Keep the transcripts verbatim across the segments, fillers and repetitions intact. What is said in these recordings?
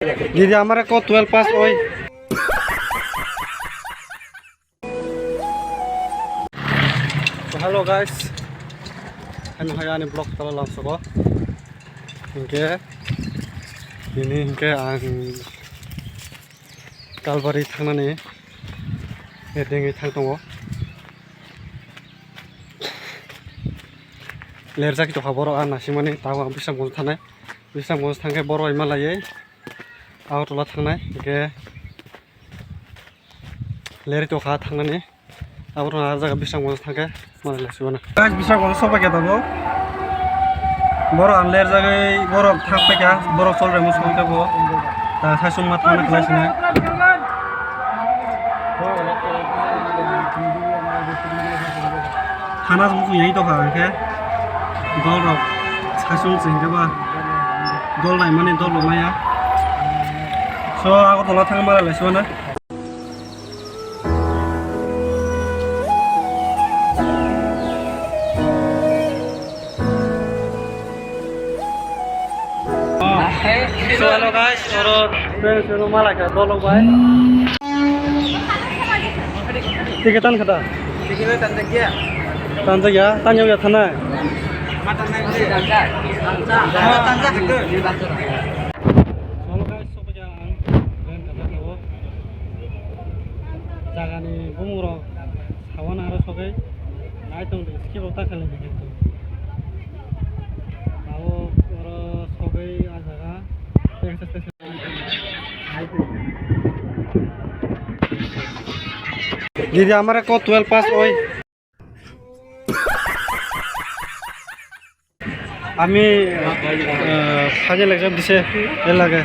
Didi amare ko twelve pass oi. So, hello guys, ano hai ani vlog tala lamsogo. Hinkhe, ini hinkhe ang Kalbari thangnani erdengwi thang tongo. Lerjak tokha borok, ah, nasimani tabuk ang Bisramganj thangnai. Bisramganj thangkhe borok bai malaiwi Agartala thangnai, hinkhe lerwi tokha thangnani. Aborok ah jaga Bisramganj thangkhe malai lasiwana. Guys, Bisramganj sokpaikha tabuk. Borok ang lerjagwi borok thangpaikha, borok cholremo songkhe bo. Ta saisung ma thangna khlai sinai. Thana buphang yai tokha hinkhe. Dolrok saisung chengkhe ba. Dol naimani dol rok maya. So, Agartala thangwi malai lasiwana. So, hello guys, oro friends, oro malai kha dolok bai. Ticket tan khata? Ticket tan jakya. Tan jakya, tan jakya thanai. Ma tan nai bole. Tan ja. Ma tan ja. Solo guys, sokya ang, ren kata kabo. Jagani bumung rok sawan aro sogwi nai tong di, skip rok ta khalai di kintu. Abo oro sogwi ah jaga. Didi amare ko twelve pass oi. আমি, আহ, final exam দিছে, এর লাগে।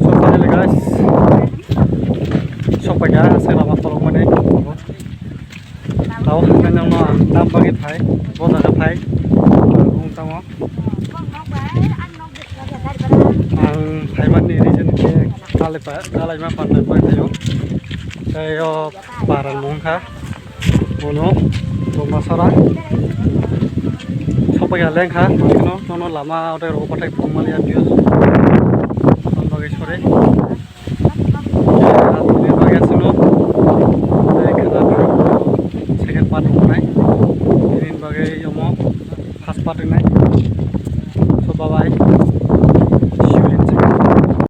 So, finally, guys, sokpaikha, se lama tolok mani. Tao, khaina no, ang tam bagwi phai, bo jaga phai, ang tamo. Ang phaimani reason khe kalaipa-, kalaima panda pai thaio. Tei o paran mung kha. Bono Domasara. Sokpaikha lengkha. Bono, nono lama ode rogo pathai phung maliya views. Ang bagwi sorry. Tini bagwi aswkno tei khwna second part wngnai. Tini bagwi omo first part wngnai. So, bye bye.